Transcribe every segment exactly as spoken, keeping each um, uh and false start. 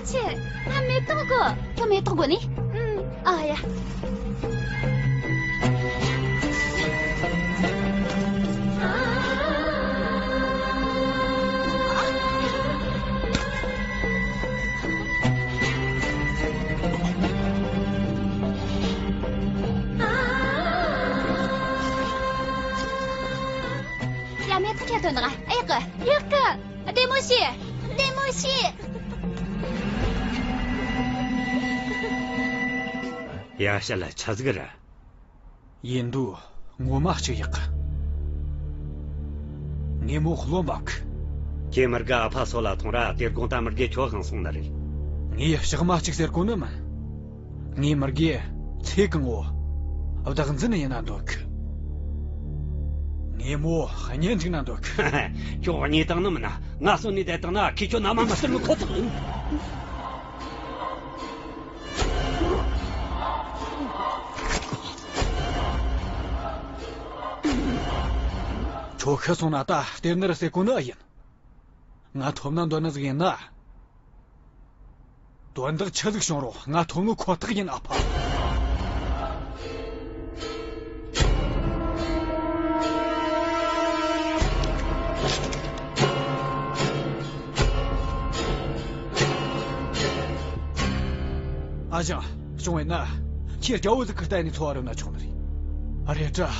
ཆེ། ང་མེ་ཏོག་དགོས། ཁྱོད་མེ་ཏོག་དགོས་ནི། ཨུམ། ཨ་ཡ། ཡ། མེ་ཏོག་ཁྱེར་ཐོན་དང་། ཨེ་ཡག་གི། ཡག་གི། བདེ་མོ་བྱོས། བདེ་མོ་བྱོས། ཡ། ཞ་ལ་ཆ་ཟིག་ར། ཡིན་དུ་ངོ་མ་གཅིག་ཡག་གི། ངའི་མོ་བློ་འབབ་གི། ཁྱེད་མི་དགེ་ཨ་ཕ་སོ་ལ་ཐོང་ར། དེ་དགོང་ད་མི་དགེ་ཁྱོད་ཧང་སོང་ནི་རེད། ངས་ཕྱག་མ་གཅིག་ཟེར་གོ་ནི་མིན། ངའི་མི་དགེ་ཚེ་གང་བོ་བདག་འཛིན་ཡིན་ན་འདོད་གི། ངའི་མོ་གཉེན་སྒྲིག་ན་འདོད་གི། ཁྱོད་གཉེན་བཏང་ནི་མིན་ན། ང་གསོན་ནས་བསྡད་བཏང་ན་ཁྱེད་ཁྱོད་མནའ་མ་མི་སྟེར་ནི་ཁོ་ཐག་ཡིན། ཁྱོད་ཤི་སོང་ན་ད་སྟེར་ནི་རེད་ཟེར་གོ་ནི་ཨེ་ཡིན། ང་ཐོབ་ན་འདོད་ནི་ཟིག་ཡིན་ན། དོན་དག་ཆི་ཟིག་བྱུང་རུང་ང་ཐོབ་ནོ་ཁོ་ཐག་ཡིན། ཨ་ཕ། ཨ་ཞང་། བྱུང་བས་ན། ཁྱེད་རྒྱལ་བོ་ཟིག་གི་ལྟ་ནས་འཚོ་བ་རོལ་ན་ཆོག་ནི་རེད། རེད་དྲ།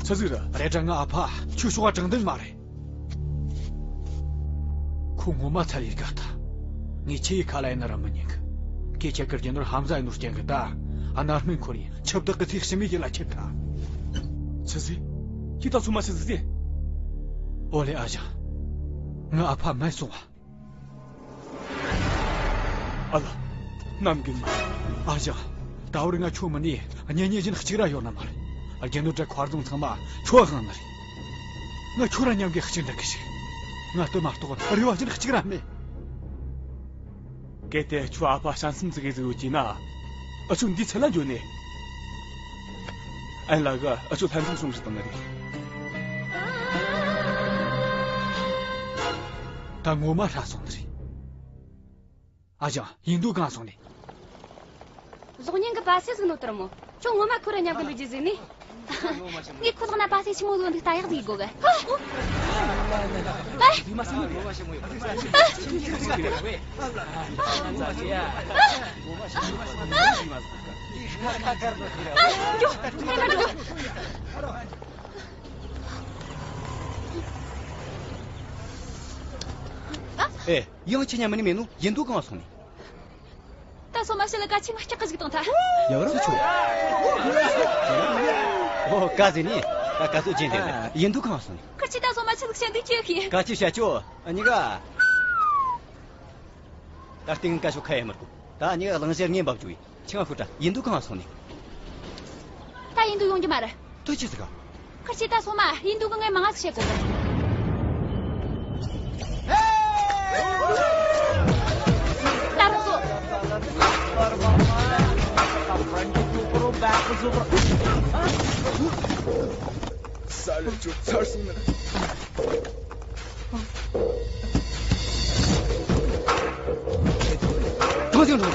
ཆི་ཟིག་རེད། རེད་དྲ། ང་ཨ་ཕ་ཁྱོད་ཤོག་དྲང་བདེན་མ་རེད། ཁོ་ངོ་མ་ཚ་ལས་དགའ་ཐལ། ངས་ཁྱེད་ཡི་ཁ་ལ་ཡིན་ན་ར་མི་ཉན་གི། ཁྱེད་ཁྱེད་ཀྱི་རྒྱུ་ནོར་ཧམ་ཟ་ཡིན་ནོ་རྐྱེན་གི་ད། ཨ་ན་སྨན་ཁོར་ཡིན། ཆུ་བདག་གི་ཚེ་ཕྱི་མའི་ཡིད་ལ་ཁྱེར་ཐལ། ཆི་ཟིག་ཁྱེད་ད་སོ་མ་ཆི་ཟིག་ཟེར། ཨོ་ལེ། ཨ་ཞང་། ང་ཨ་ཕ་མེད་སོང་བ། ཨ་ལ། ནམ་རྒྱུན་མ། ཨ་ཞང་། ད་བར་ང་ཁྱོད་མིན་ནས་གཉེན་ཉེ་གཞན་གཅིག་ར་ཡོད་ནི་མ་རེད། རྒྱུ་ནོར་དྲ་མཁར་རྫོང་ཚང་མ་ཁྱོད་དབང་ནི་རེད། ང་ཁྱོད་ར་མཉམ་གི་གཅིག་འདྲ་གི་ཞིག་ང་དེ་མ་གཏོགས་རེ་བ་གཞན་གཅིག་ར་མེད། གལ་ཏེ་ཁྱོད་ཨ་ཕ་བྱམས་སེམས་ཟིག་གི་ཟིག་ཡོད་ཀྱི་ན། ཨ་ཆུ་འདི་ཚེ་ལ་འགྱོ་ནས། ཨན་ལགས་ཀྱིས་ཨ་ཆུ་ལྷན་འཛོམས་སྲུང་ཞིག་བཏང་ནི་རེད། ད་ངོ་མ་ཧྲ་སོང་ནི་རེད། ཨ་ཞང་། ཡིན་དུ་གང་སོང་ནི། གཟུགས་བརྙན་གྱི་པ་སེ་ཟིག་ནོ་དར་མོ། ཁྱོད་ངོ་མ་ཁོ་ར་མཉམ་གི་འདུག་རྒྱུ་ཟིག་ནི། ངས་ཁོ་ལག་ན་པ་སེ་ཆི་མོ་ལོན་འདུག་ལྟ་ཡག་ཟིག་དགོ་གི། ཨེ། ཡང་ཁྱེད་ཉམས་མི་ནི་མེད་ནོ། ཡིན་དུ་གང་སོང་ནི། ད་སོ་མ་ཤི་ལ་ཀ་ཆེ་མ་སྐྲག་གི་ཟིག་གཏོང་ཐལ། ཡག་རང་ཚོ་ཆོ། ཨོ་ཀ་ཟེ་ནི། ད་ཀ་ཚོད་ཅན་དེ་ཡིན་དུ་གང་སོང་ནི། ཁར་ཆེ་ད་སོ་མ་ཤི་ལ་ཤན་དུ་ཅི་ཤི། ཀ་ཆེ་བྱ་ཆོ། ཨ་ཉི་ག་ད་སྟེང་ཀ་ཤོ་ཁ་ཡ་མར་གོ། ད་ཉི་ག་གླང་ཞར་ངན་འབབ་ཅུ་ཡི། ཆང་ཧུ་ཏྲ་ཡིན་དུ་གང་སོང་ནི། ད་ཡིན་དུ་ཡོང་རྒྱུ་མ་རེད། ཐུགས་རྗེ་ཆེ་ཟིག་ག་ཁར་ཆེ་ད་སོ་མ་ཡིན་དུ་གི་ངའི་མང་ང་ཟིག་བཤད་གོ་གི། ད་རུ་ཚོ། ས་ལ་ཅོ་ཚར་སོང་ན། ཐང་ཞིང་འགྲོ།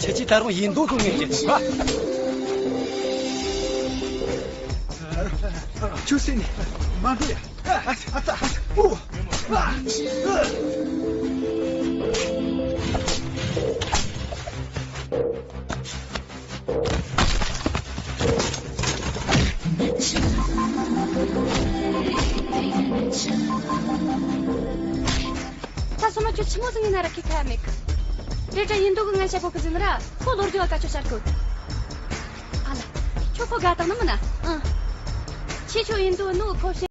ཁྱེད་ཀྱིས་ད་རུང་ཡིན་མདོག་བཟོ་ངེས་ཀྱི། ཁྱོད་སེམས་ནས་མ་འགྲོ་ཡ། ཨ་ཙི། ཨོ། ད་སོ་མ་ཁྱོད་ཆི་མོ་ཟིག་ཡིན་ན་ར་ཁི་ཁ་མེད་གི། རེད་དྲ་ཡིན་མདོག་གི་ངན་ཤ་པོ་གི་ཟིན་ར་ཁོ་ལོ་རྒྱུ་བ་ཀ་ཁྱོད་ཤར་གོ། ཨ་ལ། ཁྱོད་ཁོ་དགའ་བཏང་ནི་མིན་ན། ཨང་། ཁྱེད་ཁྱོད་ཡིན་མདོག་ནུ་ཁོ་བཤད།